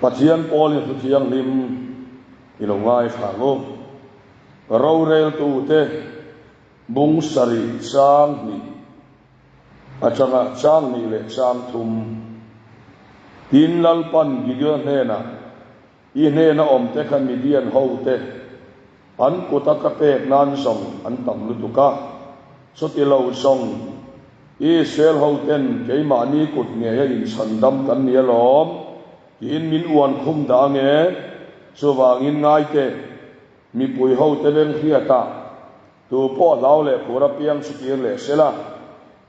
Pathian pawlin thu thianghlim i lo ngaithla ang u. Roreltute bung sarih chang hnih atanga chang hnih leh chang thum tin Lalpan Gideon hnenah, I hnena awmte kha Midian hote an kuta ka pek nan zawng an tam lutuk a, chuti lo zawng Israel hoten keimahni kut ngeia inchhandam kan ni alawm tiin min uan khum dah ange, chuvangin ngaite mipui hote beng hriatah tu pawh hlau leh phur apiang chu kir leh sela,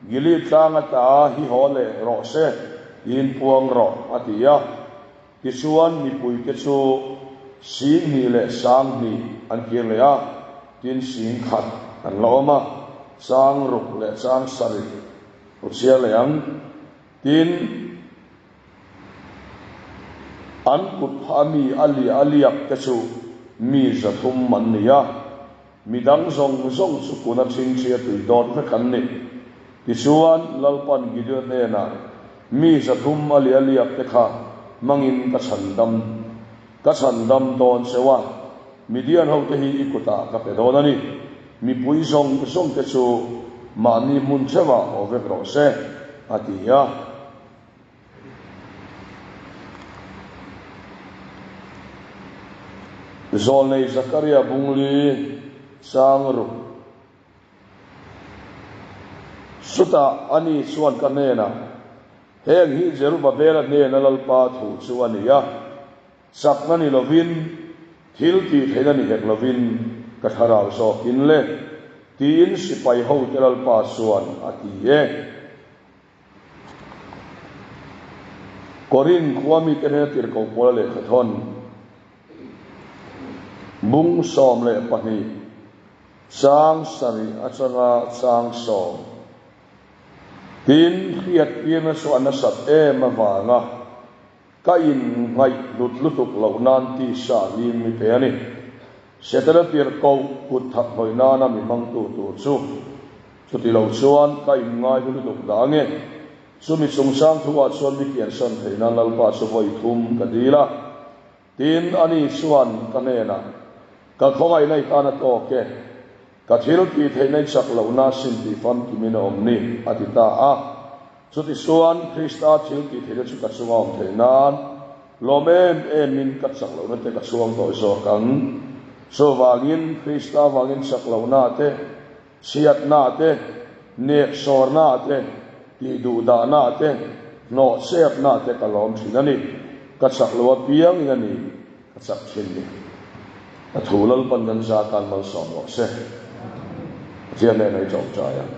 Gilead tlang ata hi haw leh rawh se tiin puang rawh a ti a. Tichuan mipuite chu 2000 leh 2000 an kir leh a, tin 10,000 an la awm a, chang ruk leh chang sarih u chhiar leh ang. Tin, an kut phah mi a liah a liak te chu mi 300 an ni a, mi dang zawng zawng chu kuna chhingchhia tui dawt vek an ni. Tichuan, Lalpan Gideon hnenah, Mi 300 a liah liak te kha hmangin ka chhandam, ka chhandam dawn cheu a, Midian hote hi i kutah ka pe dawn a ni. Mipui zawng zawng te chu mahni hmun theuhah aw vek rawh se, a ti a. Zawlnei Zakaria bungli chang ruk. Chutah ani chuan ka hnenah, Heng hi Jerubabela hnena Lalpa thu chu a ni a, chakna ni lovin, thil tih theihna ni hek lovin ka thlarau zawkin le, tiin sipai hote Lalpa chuan a ti e. Korin khua mite hnena tirhkoh Paula lehkha thawn bung 12 chang sarih atanga chang sawm tin hriattirna chu a nasat em avanga ka inngaih hlut lutuk loh nan tisa hlim mi pe a ni. Setana tirhkoh kut thak hnawih nana mi hmangtu tur chu chuti lo chuan ka inngai hlu lutuk dah ange. Chumi chungchang thuah chuan mi kiansan theih nan Lalpa chu vawi thum ka dil a. Tin, ani chuan ka hnenah, Ka khawngaihna i tan a tawk e, ka thil tih theihna i chak lohna sin tih famkimin a awm ni, a ti ta a. Chutichuan, Krista thil tih theihna chu ka chunga awm theih nan lawm em emin ka chak lohna te ka chhuang tawh zawk ang. Chuvangin, Krista vangin chak lohna te, chhiatna te, neksawrna te, tihduhdahna te, hnawhchepna te ka lawm thin a ni. Ka chak lo apiangin a ni ka chak thin ni. A thu Lalpan kan za tan malsawm rawh se. Pathian nen a i tawngtai ang.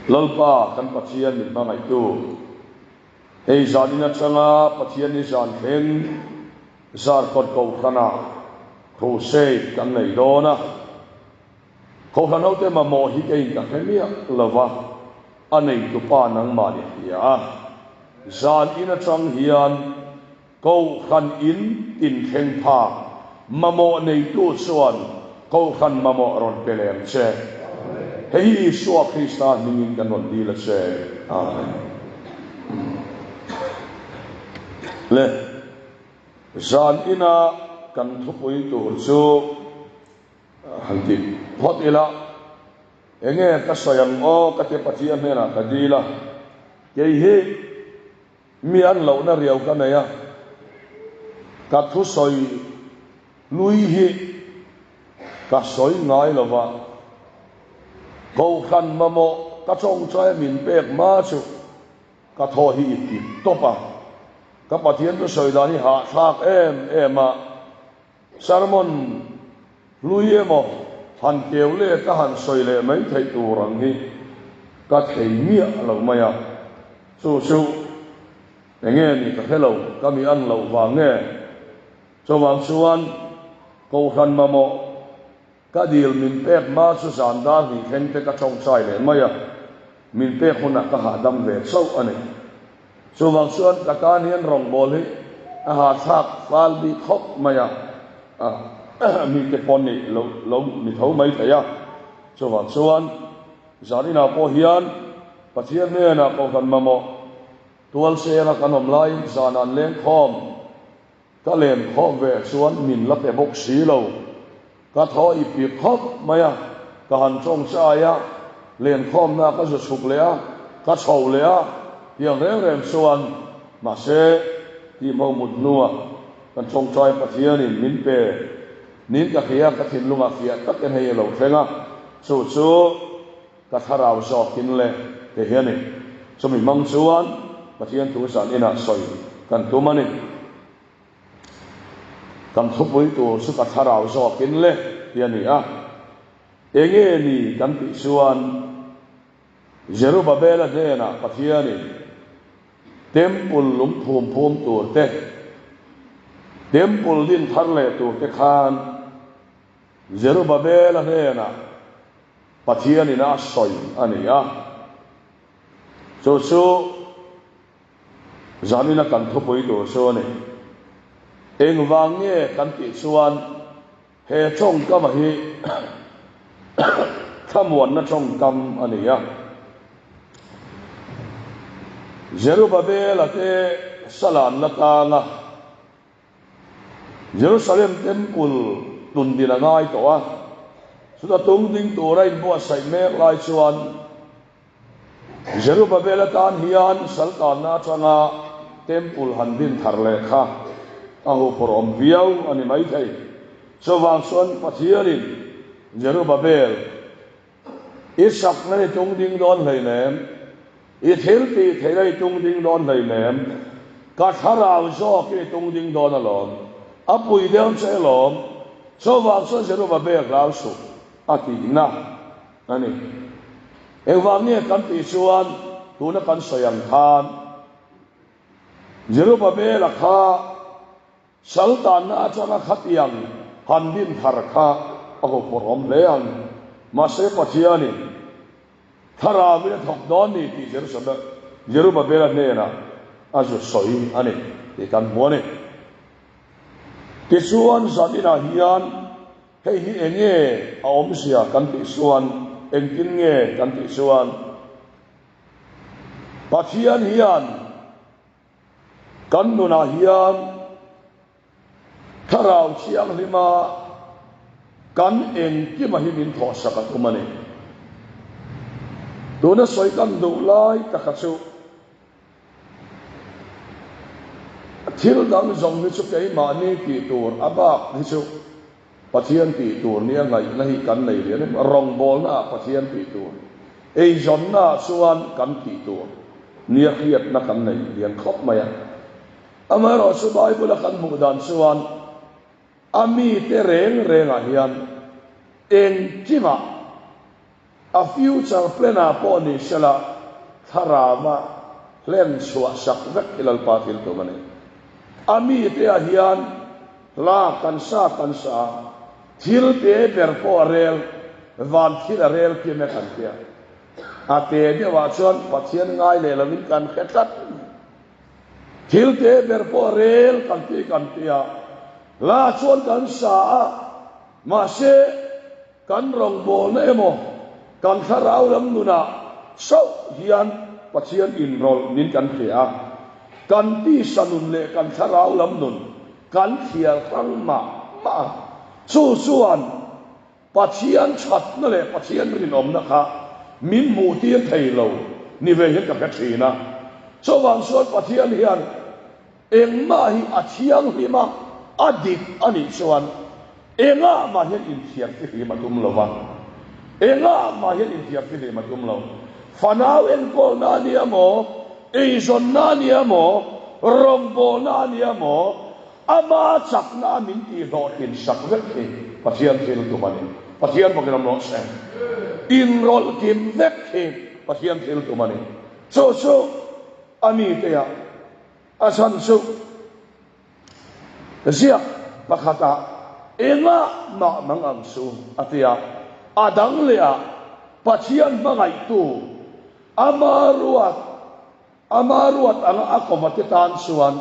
Lalpa kan Pathian min hmangaihtu, hei zanin atanga Pathian ni zan thleng Zarkawt Kohhranah Crusade kan nei dawn a. Kohhran hote mamawh hi keiin ka hre miah lo va, a neitupa nangmah ni hria a. Zan in atang hian Kohhran in tin thleng phak mamawh neitu chuan Kohhran mamawh rawn pe leh ang che. Hei hi Isua Krista hmingin kan rawn dil a che. Amen. Le. Zan ina kan thupui tur chu han ti phawt ila, enge ka sawi ang aw ka ti Pathian hnenah ka dil a, kei hi mi an lohna riau ka nei a, ka thusawi lui hi ka sawi ngai lova, Kohhran mamawh ka tawngtai min pek hma chu Ka thaw hi i ti tawp a, ka Pathian thusawi dan hi hahthlak em em a, sermon hlui emaw han keu leh ka han sawi leh mai theih tur ang hi ka thei miah lo mai a, chu chu enge ni ka hre lo, ka mi an loh vang nge? Chuvang chuan Kohhran mamawh Ka dil min pek hma chu zan dar hnih thleng te ka tawngtai leh mai a, min pek hunah ka hahdam ve chauh a ni. Chuvang chuan ka tan hian rawngbâwl hi a hahthlak fal bik khawp mai a, mite pawh nih lo lo ni tho mai thei a. Chuvang chuan zan inah pawh hian Pathian hnenah Kohhran mamawh. Tualsenga kan awm laiin zanah an leng khawm. Ka len khawm ve chuan min la pe bawk si lo. Ka thaw i pik khawp mai a, ka han tawngchai a, len khawmna ka zu chhuk leh a, ka chho leh a, tiang reng reng chuan mahse tihmo mut hnuah kan tawngtai Pathianin min pe nin ka hria, ka thinlungah fiah takin hei a lo thleng a, chu chu ka thlarau zawkin le ti hi a ni. Chumi hmang chuan Pathian thu zan inah sawi kan tum a ni. Kan thupui tur chu ka thlarau zawkin le ti a ni a. Enge ni kan tih chuan Zerubabela hnenah Pathianin Temple lungphum phum tur te, Temple din thar leh tur te khan Zerubabela hnenah Pathianin a sawi a ni a, chu chu zanina kan thupui tur chu a ni. Engvang nge kan tih chuan he tawngkama hi thlamuanna tawngkam a ni a. Zerubabela te salanna tanga Jerusalem Temple tun din a ngai tawh a, chuta tung ding tura inbuatsaih mek lai chuan Zerubabel atan hian saltanna atanga Temple han din thar leh kha a huphurhawm viau a ni maithei. Chuvang chuan Pathianin Zerubabel I sakna i tung ding dawn hleinem, i thil tih theihna i tung ding dawn hleinem, ka thlarau zawk i tung ding dawn alawm, a pui deuh che alawm, chuvang chuan Zerubbabel hlau suh a tihna a ni. Engvang nge kan tih chuan tuna kan sawi ang khan Zerubbabel-a kha Saltanna atanga khatiang han din thar kha a huphurhawm hle ang. Mahse Pathianin Thlarauin a thawk dawn ni tih Jerubabela hnenah a zu sawi a ni tih kan hmu a ni. Tichuan zan inah hian hei hi eng nge a awmzia kan tih chuan, engtin nge kan tih chuan Pathian hian Kan nunah hian Thlarau Thianghlima kan engkima hi min thawhsak a tum a ni. Tuna sawi kan duh lai taka chu thil dang zawng hi chu keimahni tih tur a bak hi chu Pathian tih tur nia ngaihna hi kan nei lian em? Rawngbawlnaah Pathian tih tur, eizawnnaah chuan kan tih tur nia hriatna kan nei lian khawp mai a. Amaherawhchu Bible-a kan hmuh dan chuan a mite reng rengah hian engkimah A future plan ah pawh ni sela thlarama hlen chhuah sak vek hi Lalpa thil tum a ni. A mite ah hian hla kan sa kan sa a, thil te ber pawh a rel, van thil a rel kim e kan tia. A te deuh ah chuan Pathian ngai leh lovin kan hre tlat mai. Thil te ber pawh a rel kan ti kan tia, hla chuan kan sa a, mahse, Kan rawngbawlna emaw, kan thlarau lam nunah chauh hian Pathian inrawlh nin kan hria a. Kan tisa nun leh kan thlarau lam nun kan thliar hrang mah mah a. Chu chuan Pathian thatna leh Pathian rinawmna kha min hmuhtir thei lo ni ve hian ka hre thin a. Chuvang chuan Pathian hian Engmah hi a thianghlim a, a dik a nih chuan engah mah hian inthiam fihlim a tum lo va, engah mah hian inthiam fihlim a tum lo. Fanau enkawlna a nia maw, eizawnna a nia maw, rawngbawlna a nia maw, ama chakna a min tihhlawhtlin sak vek hi Pathian thil tum a ni. Pathian bawkin awm rawh se. Inrawlh kim vek hi Pathian thil tum a ni. Chu chu a mite ah A chhan chu ziak pakhatah engah mah mang ang chu a ti a, a dang leh ah Pathian hmangaihtu ama ruat ama ruat anga a kawva te tan chuan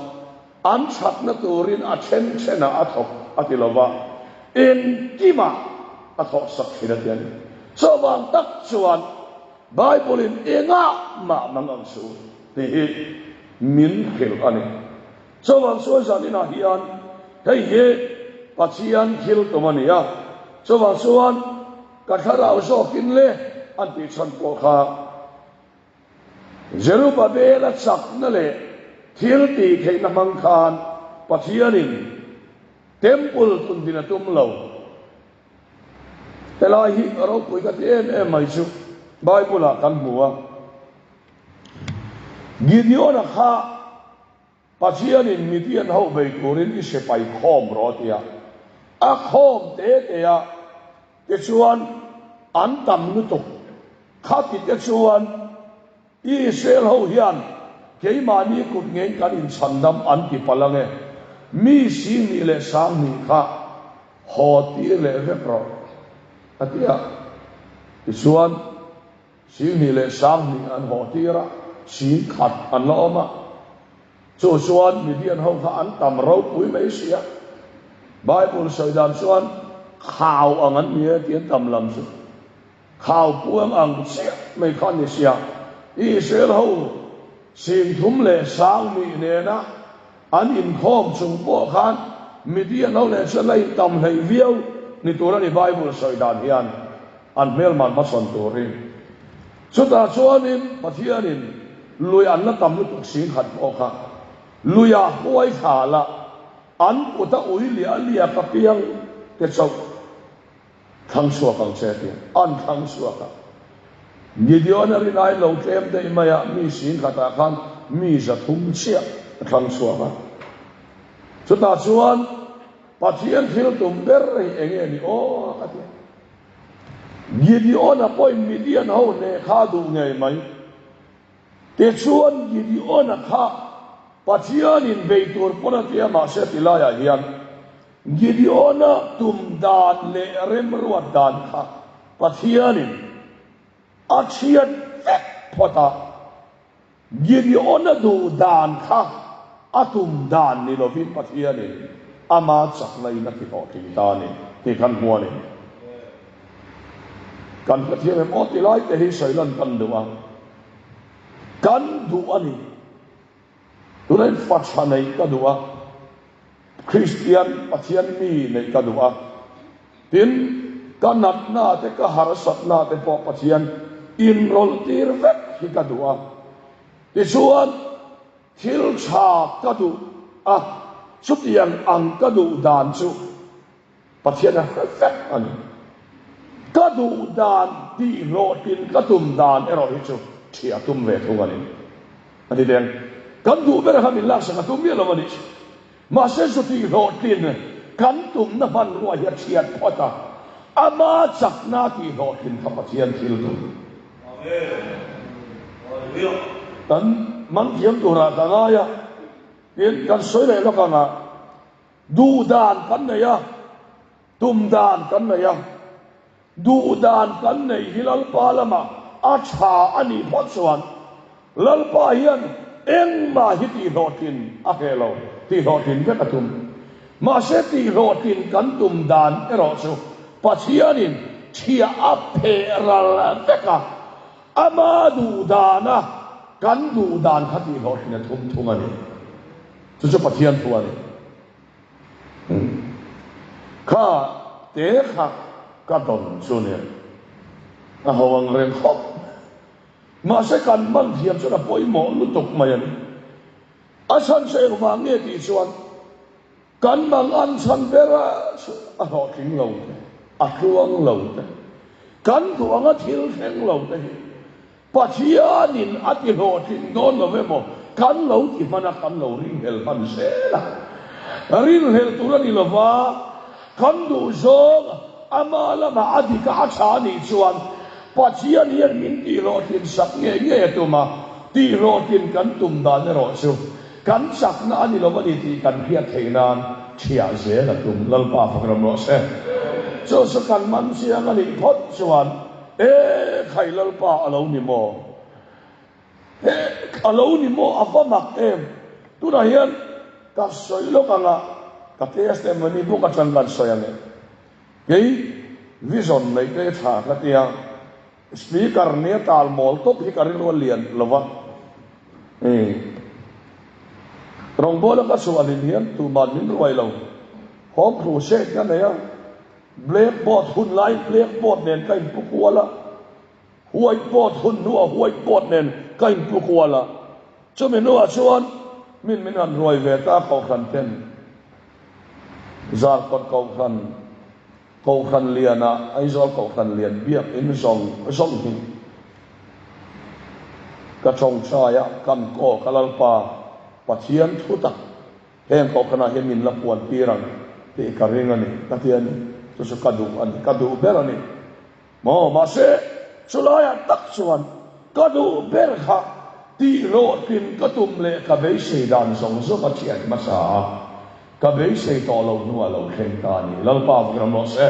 an thatna turin a then thenah a thawk a ti lova, engkimah a thawhsak thin a ti a ni. Chuvang tak chuan Bible-in engah mah mang ang chu tih hi. min hrilh a ni. Chuvang chuan zaninah hian hei hi Pathian thil tum a ni a, chuvang chuan ka thlarau zawkin le an tih chhan pawh kha Zerubbabela chakna leh thil tih theihna hmang khan Pathianin Temple tun din a tum lo. Helai hi ropui ka ti em em mai chu Bible ah kan hmu a. Gideon-a kha Pathianin Midian ho bei turin i sipai khawm rawh a ti a. A khawm te te a, tichuan an tam lutuk. Khati te chuan Israel ho hian keimahni kut ngei kan inchhandam an ti palh ange, mi Singhnih leh Sanghnih kha haw tir leh vek rawh a ti a. Tichuan Singhnih leh Sanghnih an haw tir a, Sing khat an la awm a. Chu chuan Midian ho kha an tam ropui mai si a. Bible sawi dan chuan khau ang an ni e tih an tam lam chu. Khau puang ang chiah mai kha ni sia, Israel ho 30 20,000 nena an inkhawm chung pawh khan Midian ho nen chuan la intam hleih viau ni tur a ni Bible sawi dan hian an hmelman hmasawn turin. Chutah chuanin Pathianin lui an la tam lutuk 10,000 pawh kha luia huai thla la an kuta ui liah liak apiang te chauh Thlang chhuak ang che tia an thlang chhuak a. Gideon-a rinai lo tlem daih mai a, mi 10,000-ah khan mi 300 chiah a thlang chhuak a. Chutah chuan Pathian thil tum ber hi eng nge ni aw ka ti a. Gideon-a pawhin Midian ho hneh kha a duh ngei mai. Tichuan Gideon-a kha Pathianin bei tur pawn a ti a, mahse tilaiah hian Gideon-a tum dan leh remruat dan kha Pathianin a chhiat vek phawt a, Gideon-a duh dan kha a tum dan ni lovin Pathianin ama chakna in a ti hlawhtling ta a ni tih kan hmu a ni. Kan hrethiam em aw ti lai te hi sawi lan kan duh a, kan duh a ni. Tunah hian fa tha neih ka duh a, Kristian Pathian mi neih ka duh a, tin ka natna te ka harsatna te pawh Pathian inrawlh tir vek hi ka duh a, tichuan thil tha ka duh a, chutiang ang ka duh dan chu Pathian a hre vek a ni. Ka duh dan tih hlawhtlin ka tum dan erawh hi chu ṭhi a tum ve thung a ni. A ti deng. Kan duh ber kha min laksak a tum miah lo a nih chu. Mahse zu tih hlawhtlin kan tumna hmanrua hi a ṭhiat phawt a, ama chakna tih hlawhtlin kha Pathian thil tum. Kan man thiam turah ka ngai a, tin kan sawi leh lawk ang a. Duh dan kan nei a, tum dan kan nei a. Duh dan kan neih hi Lalpa lamah a tha a nih phawt chuan Lalpa hian engmah hi tihhlawhtlin a hreh lo, tihhlawhtlin vek a tum. Mahse tihhlawhtlin kan tum dan erawh chu Pathianin thiah a pheh ral vek a, ama duh dana kan duh dan kha tihhlawhtlin a thum thung a ni. Chu chu Pathian thu a ni. Kha te kha ka dawn chu nia. A ho ang reng khawp. Mahse kan hman thiam chuan a pawimawh lutuk mai a ni. A chhan chu engvang nge tih chuan kan mang an chhan ber a chu a hlawhtling lo te, a tluang lo te, kan duh anga thil thleng lo te hi Pathianin a ti hlawhtling dawn lo emaw kan lo ti hman a, kan lo ringhlel hman zel a. Ringhlel tur a ni lova, kan duh zawng ama lamah a dik a, a tha a nih chuan Pathian hian min tihhlawhtlin sak ngei ngei a tum a, tihhlawhtlin kan tum dan erawh chu kan chakna a ni lo a ni tih kan hriat theih nan thiah zel a tum. Lalpa fak ram rawh se. Chu chu kan man chiang a nih phawt chuan E khai Lalpa a lo ni maw? He a lo ni maw? A va mak em? Tunah hian ka sawi lawk ang a, ka testimony book atang kan sawi ang e. Kei vision neih te tha ka ti a, speaker nia tal mawl tawp hi ka rilru a lian lo va. Rawngbawla ka chhuah hlim hian tuman min ruai lo. Home crusade ka nei a, blackboard hun laiin blackboard nen ka inpu kual a, whiteboard hun hnuah whiteboard nen ka inpu kual a. Chumi hnuah chuan min min han ruai ve ta Kohhran ten Zarkawt Kohhran Kohhran lianah Aizawl Kohhran lian biakin zawng zawng hi ka tawngtai a, kan kaw ka Lalpa Pathian thu tak heng Kohhranah hian min la puan tir ang tih ka ring a ni, ka ti a ni. Chu chu ka duh a ni, ka duh ber a ni. Maw, mahse chulaiah tak chuan ka duh ber kha tih hlawhtlin ka tum leh ka beisei dan zawng zawng a thiat hmasa a. Ka beisei tawh lo hnuah lo thleng ta a ni. Lalpa vuk ram rawh se.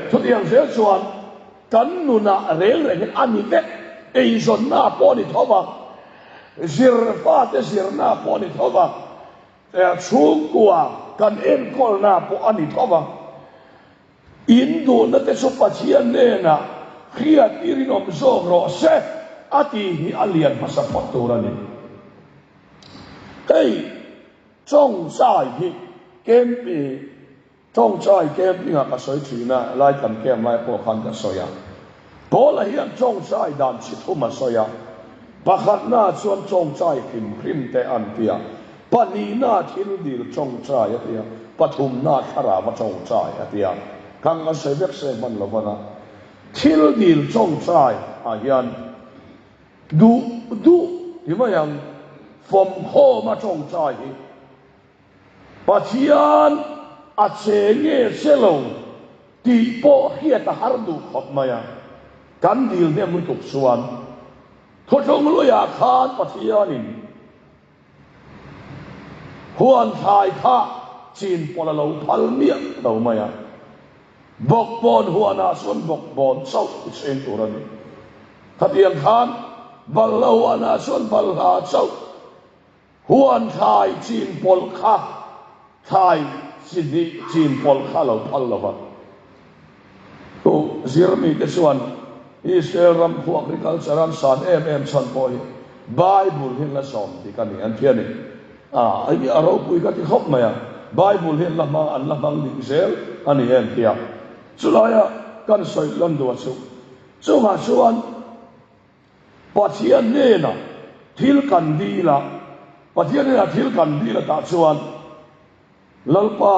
Chutiang zel chuan kan nunah reng reng hian a ni vek, eizawnna pawh a ni tho va, zir fate zirna pawh a ni tho va, chhungkua kan enkawlna pawh a ni tho va. In duhna te chu Pathian hnenah hriat i rinawm zawk rawh se a tih hi a lian hmasa phawt tur a ni. Hei. Chawngchai hi camping, Chawngchai camping ah ka sawi thin a, lai kan camp lai pawh khan ka sawi a. Paula hian Chawngchai dan chi thum a sawi a, pakhatna chuan Chawngchai hrim hrim te an ti a, pahnihna thil dil Chawngchai a ti a, pathumna thlarau a Chawngchai a ti a. Khang kan sawi vek se hman lo vana thil dil Chawngchai ah hian Duh duh ti mai ang, fawmkhawm a tawngtai hi Pathian a che nge che lo tih pawh hriat a har duh khawp mai a, kan dil hnem lutuk chuan thuthlung luiah khan Pathianin Huan thlai kha chin pawlh a lo phal miah lo mai a, bawkbawn huanah chuan bawkbawn chauh i cheng tur a ni. Khatiang khan balhla huanah chuan balhla chauh, huan thlai chin pawlh kha thlai chi hnih chin pawlh kha a lo phal lo va. Chu zirmite chuan Israel ram khu agriculture an san em em chhan pawh hi Bible hi an la zawm dik a ni an ti a ni. A, hei a ropui ka ti khawp mai a, Bible hi an la hmang, an la hmang dik zel a ni em tia. Chulaia kan sawi lan duh a chu, chungah chuan Pathian hnenah thil kan dil a, Pathian hnenah thil kan dil a tah chuan Lalpa,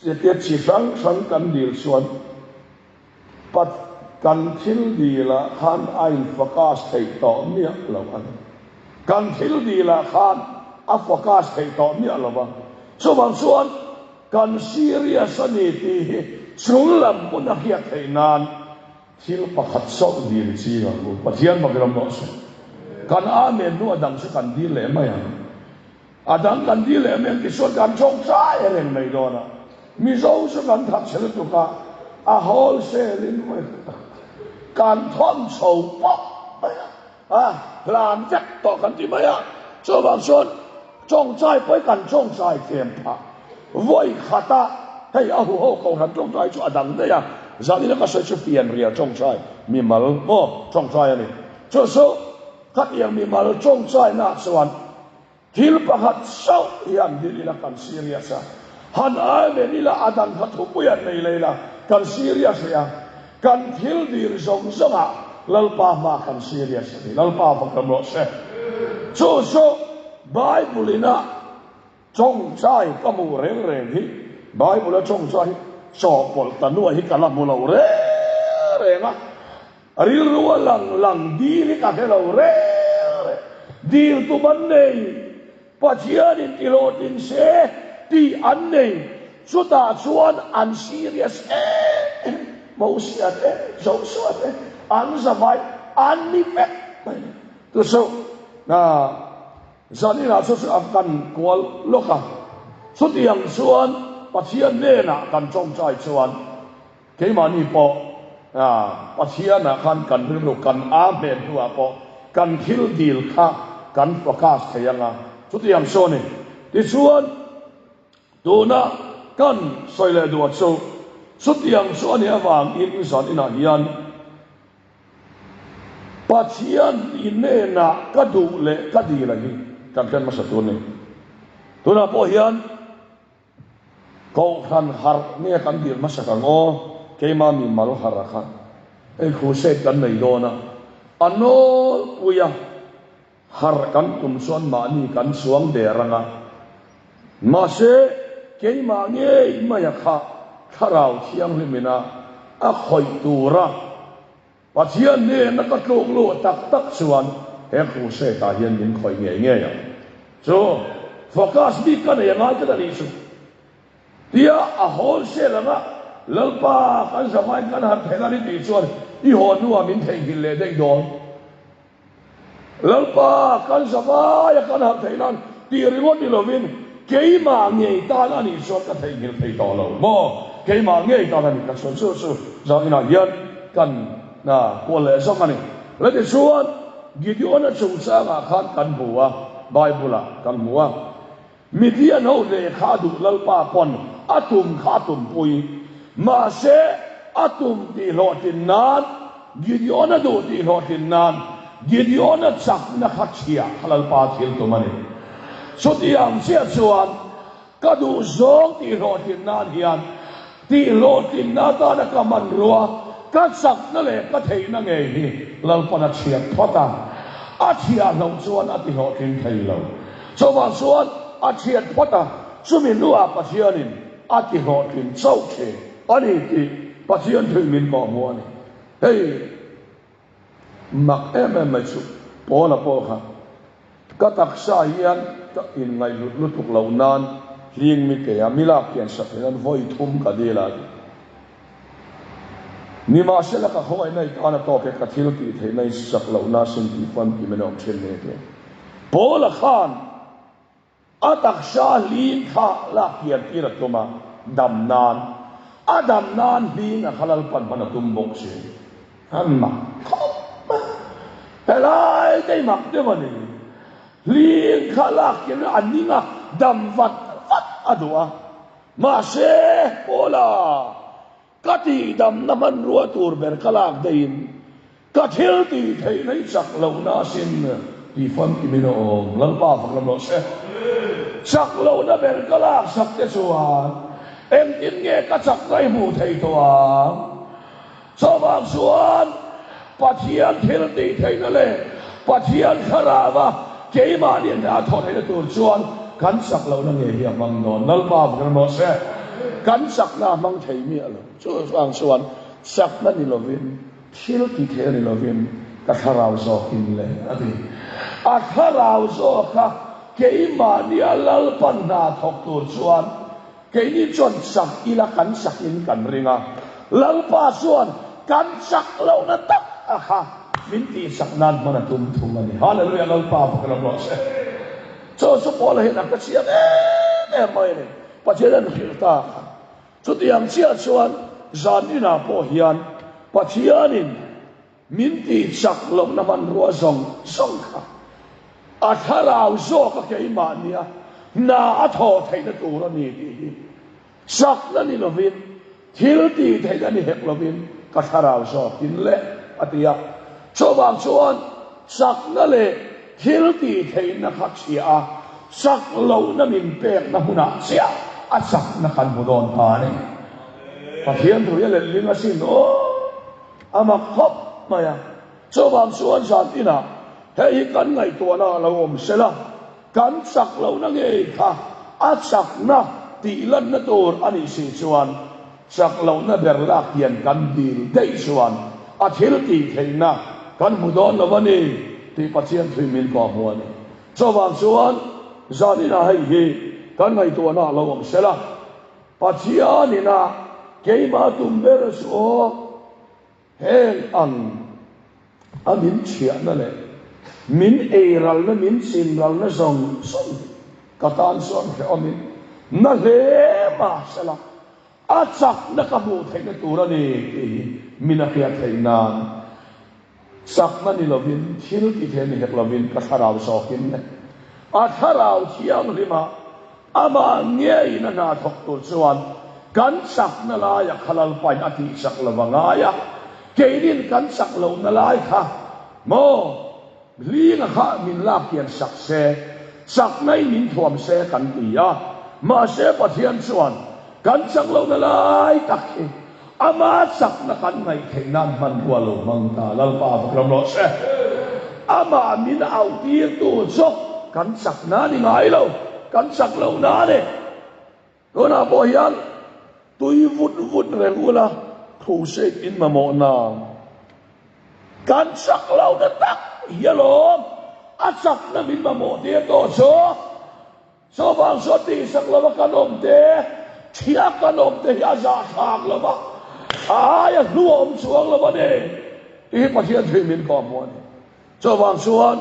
Chutia chi hrang hrang kan dil chuan pat kan thil dilah khan a in focus theih tawh miah lo a ni. Kan thil dilah khan a focus theih tawh miah lo a. Chuvang chuan kan serious a ni tih hi chung lam hmun a hriat theih nan thil pakhat chauh dil ching ang u. Pathian bak ram rawh se. Kan Amen hnu a dang chu kan dil leh mai ang. A dang kan dil leh em ti chuan kan tawngtai reng mai dawn a, Mizo chu kan that chhe lutuk a, a wholesale in vawi tak kan thawn chho pawp mai a, a hlan vek tawh kan ti mai a, chuvang chuan tawngtai pawh hi kan tawngtai tlem phah vawi khat a, hei a huho kohhran tawngtai chu a dang daih a, zanin a ka sawi chu fianrial tawngtai mimal maw tawngtai a ni, chu chu khatiang mimal tawngtaina chuan. Thil pakhat chauh hi han dil ila kan serious a, han amen ila a dang kha thupui han nei leh ila kan serious leh a, kan thil dil zawng zawngah Lalpa hma kan serious a ni. Lalpa va kam rawh se. Chu chu Bible ina tawngtai ka hmuh reng reng hi Bible a tawngtai hi chawhpawlh ta nuaih hi ka la hmu lo reng reng a. Rilru a lang lang dil hi ka hre lo reng reng. Dil tum an nei, Pathian in tihlawhtlin se tih an nei, chutah chuan an serious em em, Mosia te, Joshua te, an zavai an ni vek mai. Chu chu zaninah chu chu a kan kual lawk a, chutiang chuan Pathian hnenah kan tawngtai chuan, Keimahni pawh Pathianah khan kan rilru kan a hmel hnuah pawh kan thil dil kha kan focus thei ang a, chutiang chu a ni. Tichuan, tuna kan sawi leh duh chu chutiang chu a nih avangin zan inah hian Pathian i hnenah ka duh leh ka dil a hi kan hriat hmasa tur a ni. Tunah pawh hian Kohhran harh nge kan dir hmasak ang aw, keimah mi mal harh a kha hei crusade kan nei dawn a, a nawlpui a harh kan tum chuan mahni kan chuang der ang a, mahse keimah ngei mai a kha Thlarau Thianghlim ina a khawih tura Pathian hnena ka tluk luh tak tak chuan he crusade ah hian min khawih ngei ngei ang. Chu focus bik ka nei a ngai tlat a nih chu. Tia a wholesale anga Lalpa kan zavaiin kan han theih a ni tih chuan i haw hnuah min theihnghilh leh daih dawn. Lalpa, kan zavaia kan harh theih nan tih ringawt ni lovin keimah ngei tan a nih chuan ka theihnghilh thei tawh lo maw? Keimah ngei tan a nih ka chuan chu chu zaninah hian kan kual leh zawk a ni. Le tichuan, Gideon-a chungchangah khan kan hmu a, Bible-ah kan hmu a. Midian ho lehkha a duh Lalpa pawn a tum kha a tumpui. Mahse, a tum tih hlawhtlin nan, Gideon a duh tih hlawhtlin nan, Gideon a chakna kha thiah kha Lalpa thil tum a ni. Chutiang chiah chuan ka duh zawng tih hlawhtlin nan hian tih hlawhtlinna atana ka hmanrua, ka chakna leh ka theihna ngei hi Lalpan a chhiat phawt a, a thiah loh chuan a ti hlawhtling thei lo. Chuvang chuan a chhiat phawt a, chumi hnuah Pathianin a ti hlawhtling chauh thin a ni tih Pathian thuin min kawhhmuh a ni. Hei mak em em mai chu Paula pawh kha ka taksa hian ka inngaihhlut lutuk loh nan hling mi pe a, mi lak kian sak theih nan vawi thum ka dil a ti. Nimahsela ka khawngaihna i tan a tawk e, ka thil tih theihna i sak lohna sin tih famkim in a awm thin mek e. Paula khan a taksa hling kha lak kian tir a tum a, dam nan. A dam nan hling a kha Lalpan hman a tum bawk si. A mak khawp mai. Helai te hi mak deuh a ni. Hling kha lak kian a ning a, dam vat vat a duh a. Mahse, Paula, ka tihdamna hmanrua tur ber ka lak daihin ka thil tih theihna i chak lohna asin tih famkimin a awm. Lalpa fak lam rawh se. Chak lohna ber ka lak sak te chuan engtin nge ka chakna i hmuh theih tawh ang? Chuvang chuan Pathian thil tih theihna leh Pathian thlarauva keimahni hna thawh theihna tur chuan kan chak lohna ngei hi a hmang dawn. Lalpa vek rawh se. Kan chakna a hmang thei miah lo. Chuvang chuan chakna ni lovin, thil ti theih a ni lovin ka thlarau zawkin le a ti. A thlarau zawka keimahnia Lalpan hna thawk tur chuan Keini chuan chak ila kan chakin kan ring a, Lalpa chuan kan chak lohna tak a kha min tihchak nan hman a tum thung a ni. Hallelujah Lalpa fak lam rawh se. Chu chu Paula hian a ka chiang em em mai a ni. Pathian an hrilh ta kha. Chutiang chiah chuan zan inah pawh hian Pathianin Min tih chak lohna hmanrua zawng zawng kha a thlarau zawk a keimahnia hna a thawh theihna tur a ni tih hi chakna ni lovin thil tih theihna ni hek lovin ka thlarau zawkin le a ti a. Chuvang chuan chakna leh thil tih theihna kha chhia a, chak lohna min pekna hmunah chiah a chakna kan hmu dawn ta a ni. Pathian thu hi a letling asin aw. A mak khawp mai a, chuvang chuan zan inah hei hi kan ngaihtuahna a lo awm sel a, kan chak lohna ngei kha a chakna tih lanna tur a nih si chuan chak lohna ber lak hian kan dil daih chuan a thil tih theihna kan hmu dawn lo a ni tih Pathian thui min kawh hmu a ni. Chuvang chuan zan inah hei hi kan ngaihtuahna a lo awm sel a. Pathian ina keimah tum ber chu aw, heng ang a min chhiahna leh min eiralna, min chinralna zawng zawng hi ka tan chuan hrehawmin na hle mahsela a chakna ka hmuh theihna tur a ni tih hi min a hriat theih nan Chakna ni lovin, thil ti thei ni hek lovin ka thlarau zawkin le. A thlarau thianghlima amah ngeiin a hna thawk tur chuan kan chakna laia kha Lalpain a tih chak lo a ngai a, keinin kan chak lohna lai kha maw hlinga kha min lak kian sak se. Chakna in min thuam se kan ti a, mahse Pathian chuan kan chak lohna lai tak hi ama chakna kan ngaih theih nan hmanrua lo hmang ta. Lalpa vak ram rawh se. Amah min auh tirtu chu kan chakna ni ngai lo, kan chak lohna a ni. Tunah pawh hian tui vut vut reng ula crusade in mamawh nang. Kan chak lo na tak hi alawm a chakna min mamawh tir tawh chu. Chuvang chuan tihsak lova kan awm te, thiah kan awm te hi a zahthlak lova, a aia hlu a awm chuang lo a ni tih hi Pathian thil min kawhhmuh a ni. Chuvang chuan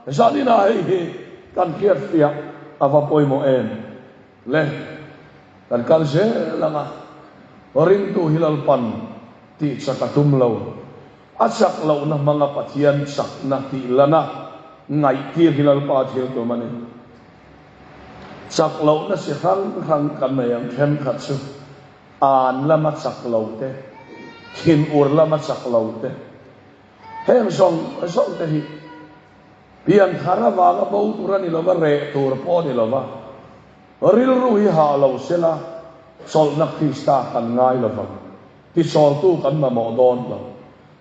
zaninah hei hi kan hriatfiah a va pawimawh em? Le, kan kal zel ang a, ringtu hi Lalpan tih chak a tum lo. A chak lohna hmanga Pathian chakna tih lana ngaihtir hi Lalpa thil tum a ni. Chak lohna chi hrang hrang kan nei ang, thenkhat chu an lama chak lo te, thinur lama chak lo te, heng zawng zawng te hi Pianthar avanga bo tur a ni lova, reh tur pawh a ni lova, rilru hi hah lo sela chawlhna Krista kan ngai lovang, tichawltu kan mamawh dawn lo.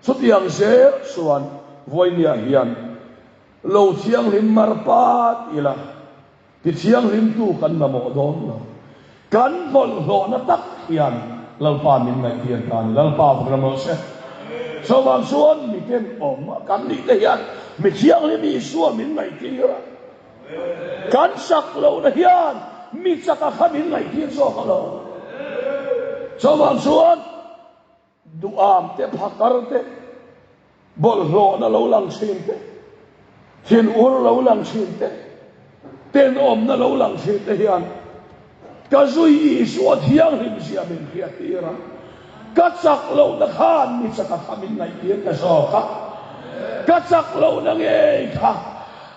Chutiang zel chuan vawinia hian lo thianghlim mar pat ila, Tithianghlimtu kan mamawh dawn lo. Kan bawlhhlawhna tak hian Lalpa min ngaihtir ta a ni. Lalpa vak ram rawh se. Chuvang chuan mi tenawm kan nih te hian mi thianghlim Isua min ngaihtir a. Kan chak lohna hian mi chaka kha min ngaihtir zawk a lo. Chuvang chuan Duham te, phakar te, bawlhhlawhna lo lang thin te, thinur lo lang thin te, tenawmna lo lang thin te hian ka zui Isua thianghlim zia min hriattir a, ka chak lohna khan mi chaka kha min ngaihtir ta zawk a, ka chak lohna ngei kha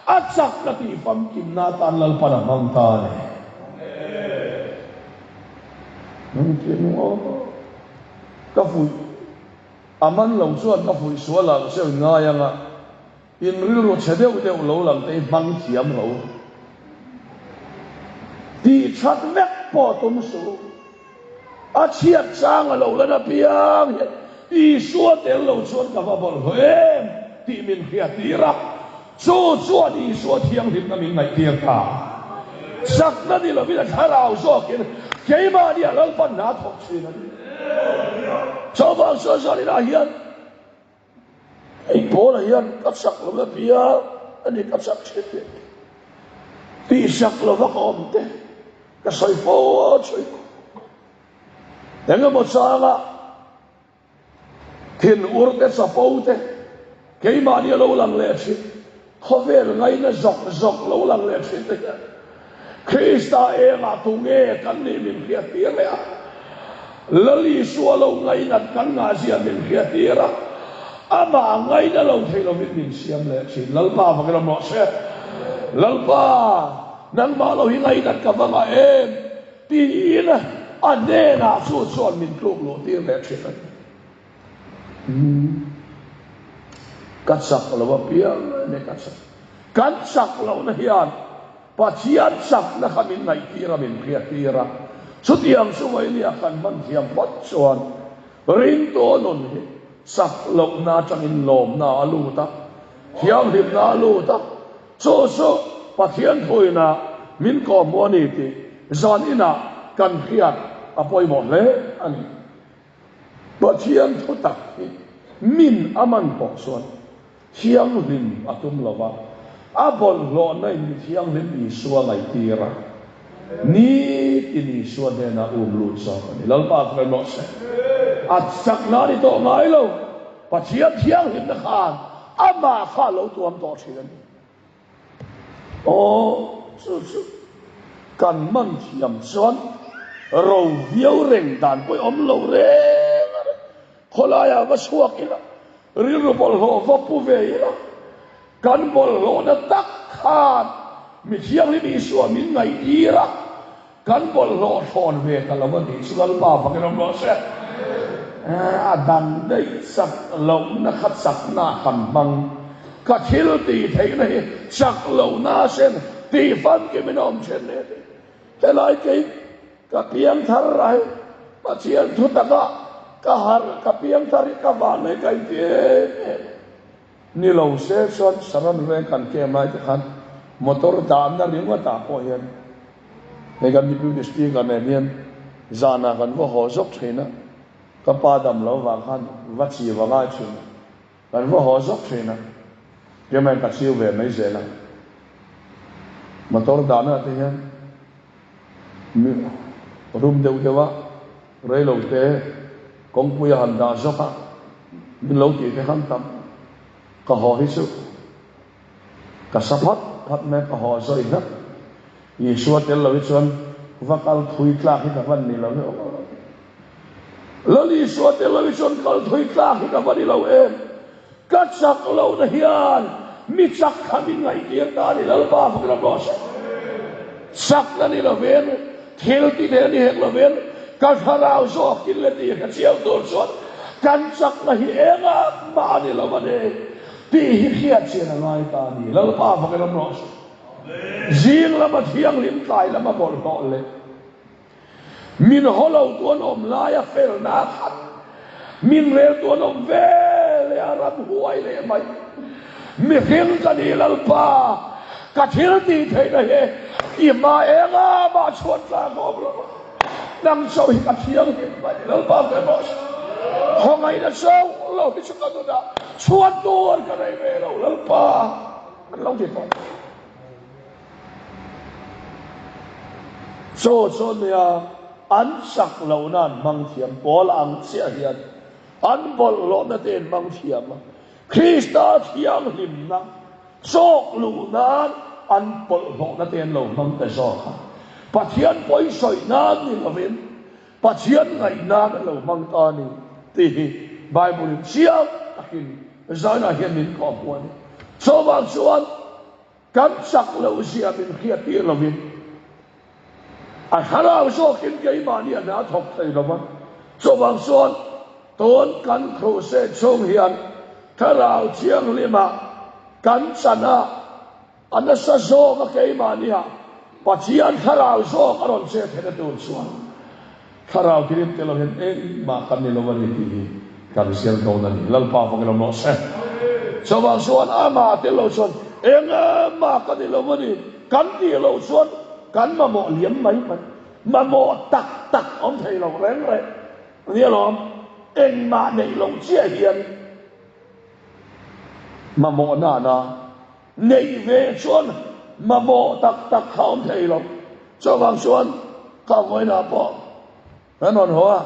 a chakna tih famkimna atan Lalpan a hmang ta a ni. Engtin aw ka fuih a man lo chuan ka fuih sual ang che in ngai anga in rilru chhe deuh deuh lo lang te hi hmang thiam lo tih that vek pawh tum suh a chhiat chang a lo lan apiang hian Isua tel lo chuan ka va bawlhhlawh em tih min hriat tir a. Chu chuan Isua thianghlimna min ngaihtir ta. Chakna ni lovin a thlarau zawkin keimahni a Lalpan hna thawk thin a ni. Chuvang chuan zaninah hian hei Paula hian ka chak lo na bia a ni ka chak thin ni. Tihsak lova ka awm te ka sawi fo thin. Engemaw changa Thinur te, chapo te, keimahni a lo lang leh thin, khawvel ngaina zawk zawk lo lang leh thin te hian Krista engah tu nge kan nih min hriattir leh a, Lal Isua lo ngainat kan ngahzia min hriattir a, amah ngaina lo thei lovin min siam leh thin. Lalpa vakin awm rawh se. Lalpa, nangmah lo hi ngainat ka va ngah em? Tiin a hnenah chu chuan min tluk luh tir leh thin a ni. Ka chak lo apiang a ni ka chak. Kan chak lohna hian Pathian chakna kha min ngaihtir a, min hriattir a. Chutiang chu vawinia kan hman thiam phawt chuan ringtu nun hi chak lohna atangin lawmna a lut a, thianghlimna a lut a. Chu chu Pathian thuina min kawhhmuh a ni tih zan inah kan hriat a pawimawh hle a ni. Pathian thu tak hi min a man pawh chuan thianghlim a tum lo va, a bawlhhlawhna in mi thianghlim Isua ngaihtir a, nitin Isua hnenah um lut zawk a ni. Lalpa hmel rawh se. A chakna a ni tawh ngai lo. Pathian thianghlimna khan amah kha a lo tuam tawh thin a ni. Aw, chu chu kan man thiam chuan ro viau reng dan pawh i awm lo reng a ni. Khawlaiah va chhuak ila, rilru bawlhhlawh va pu ve ila, kan bawlhhlawhna tak khan mi thianghlim Isua min ngaihtir a, Kan bawlhhlawh hrawn ve ta lo a nih chu Lalpa fakin awm rawh se. A dang daih chak lohna kha chakna kan hmang. Ka thil tih theihna hi chak lohna a sen. Tih famkim in a awm then leh a ni. Helai kei ka piangthar rai Pathian thu takah ka harh ka piangthar hi ka vanlei ka inti em em. Ni lo se chuan Saran veng kan kem lai te khan motor dahna ringawtah pawh hian hei kan Deputy Speaker nen hian zanah kan va haw zawk thin a, ka pa dam lo vang khan va chiu a ngai thin a, kan va haw zawk thin a, keimah in ka chiu ve mai zel a, motor dahna te hian rum deuh deuh a reilo te kawngpui a han dah zawk a, min lo tih te khan tam ka haw hi chu ka sa phat phat mai a, ka haw zawi hlak. Isua tel lo hi chuan va kal thui tlak hi ka van ni lo e aw. Lal Isua tel lo hi chuan kal thui tlak hi ka va ni lo em. Ka chak lohna hian mi chak kha min ngaihtir ta a ni Lalpa fak ram rawh se. Chakna ni lovin, thil ti vel ni hek lovin, ka thlarau zawkin le tih hre chiang tur chuan kan chakna hi engah mah a ni lo a ni tih hi hriat chian a ngai ta a ni Lalpa fak ram rawh se. Zing lama thianghlim tlai lama bawlhhlawh leh Min haw lo tu an awm laia felna a khat, min rel tu an awm ve leh a ram huai leh mai. Mihring ka ni Lalpa, ka thil tih theihna hi i hma enga mah chhuan tlak a awm lo a, nang chauh hi ka thianghlim mai Lalpa ve rawh se. Khawngaihna chauh lo hi chu ka nunah chhuan tur ka nei ve lo Lalpa, an lo ti tawh. Chaw chu nia an chak lohna an hmang thiam, pawl ang chiah hian an bawlhhlawhna te an hmang thiam a, Krista thianghlimna chawk luh nan an bawlhhlawhna te an lo hmang ta zawk a, Pathian pawisawi nan ni lovin Pathian ngaih nan an lo hmang ta a ni tih hi Bible in chiang takin zainah hian min kawhhmuh a ni. Chuvang chuan. Kan chak loh zia min hriat tir lovin a thlarau zawkin keimahni a hna thawk thei lo va. Chuvang chuan tun kan crusade chhung hian thlarau thianghlima kan chan a, a nasa zawk a keimahnia Pathian thlarau zawk a rawn che theihna tur chuan Thlarau tirim tel lo hian engmah kan ni lo a ni tih hi kan zir dawn a ni. Lalpa vawng ilo rawh se. Chuvang chuan amah tel lo chuan engmah kan ni lo a ni. Kan tih loh chuan kan mamawh liam mai mai. Mamawh tak tak awm thei lo reng reng a ni alawm. Engmah neih loh chiah hian mamawh nana Neih ve chuan mamawh tak tak kha awm thei lo. Chuvang chuan ka vawiinah pawh kan rawn haw a,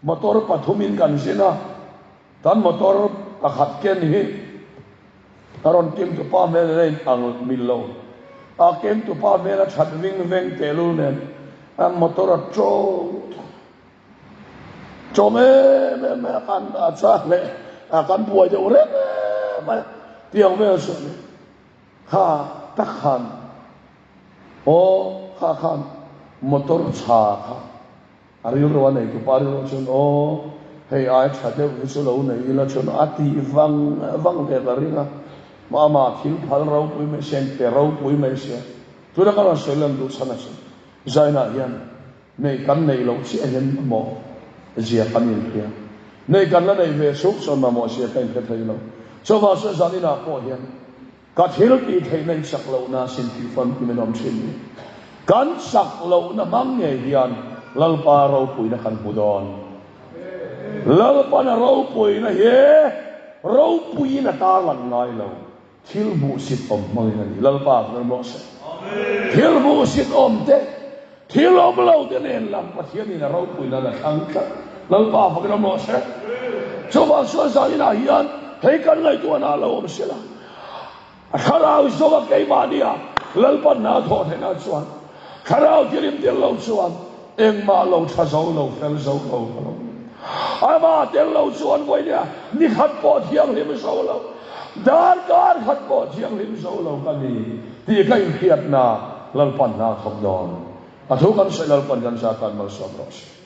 motor pathumin kan zin a, kan motor pakhat ken hi a rawn kengtu pa hmel nen a in ang mil lo. A kengtu pa hmel a that ving veng tehlul nen a motor a ṭo Chawm em em mai a kan a chak leh a kan buai deuh reng em mai tiang vel chu a ni. Kha tak khan aw kha khan motor tha kha a rilru a nei tupa rilru chuan aw hei ai tha deuh hi chu lo nei ila chuan a tih vang vang ve ka ring a ama thil phal ropui mai sia in pe ropui mai sia tuna ka rawn sawi lan duh chhan a chu Zainah hian Nei kan neih loh chiah hian mamawh zia kan inhria. Nei kan la neih ve chhung chuan mamawh zia ka inhre thei lo. Chuvang chuan zan inah pawh hian ka thil tih theihna in chak lohna sin tih famkim in awm thin ni. Kan chak lohna hmang ngei hian Lalpa ropuina kan hmu dawn. Lalpana ropuina hi ropuiin a tarlan ngai lo. Thil hmuhsit awm hmangin a ni. Lalpa hmel rawh se. Thil hmuhsit awm te, thil awm lo te nen lam Pathianin a ropui nan a thlang tlat. Lalpa fakin awm rawh se. Chuvang chuan zaninah hian hei kan ngaihtuahna a lo awm sela. A thlarau zawnga keimahnia Lalpan hna thawh theihna chuan thlarau thilim tel lo chuan Engmah lo tha zo lo, fel zo lo ka lo ni. Amah tel lo chuan vawinia ni khat pawh thianghlim zo lo, darkar khat pawh thianghlim zo lo ka ni tih ka inhriatna Lalpan hna thawk dawn. A thu kan sawi Lalpan kan zah tan malsawm rawh se.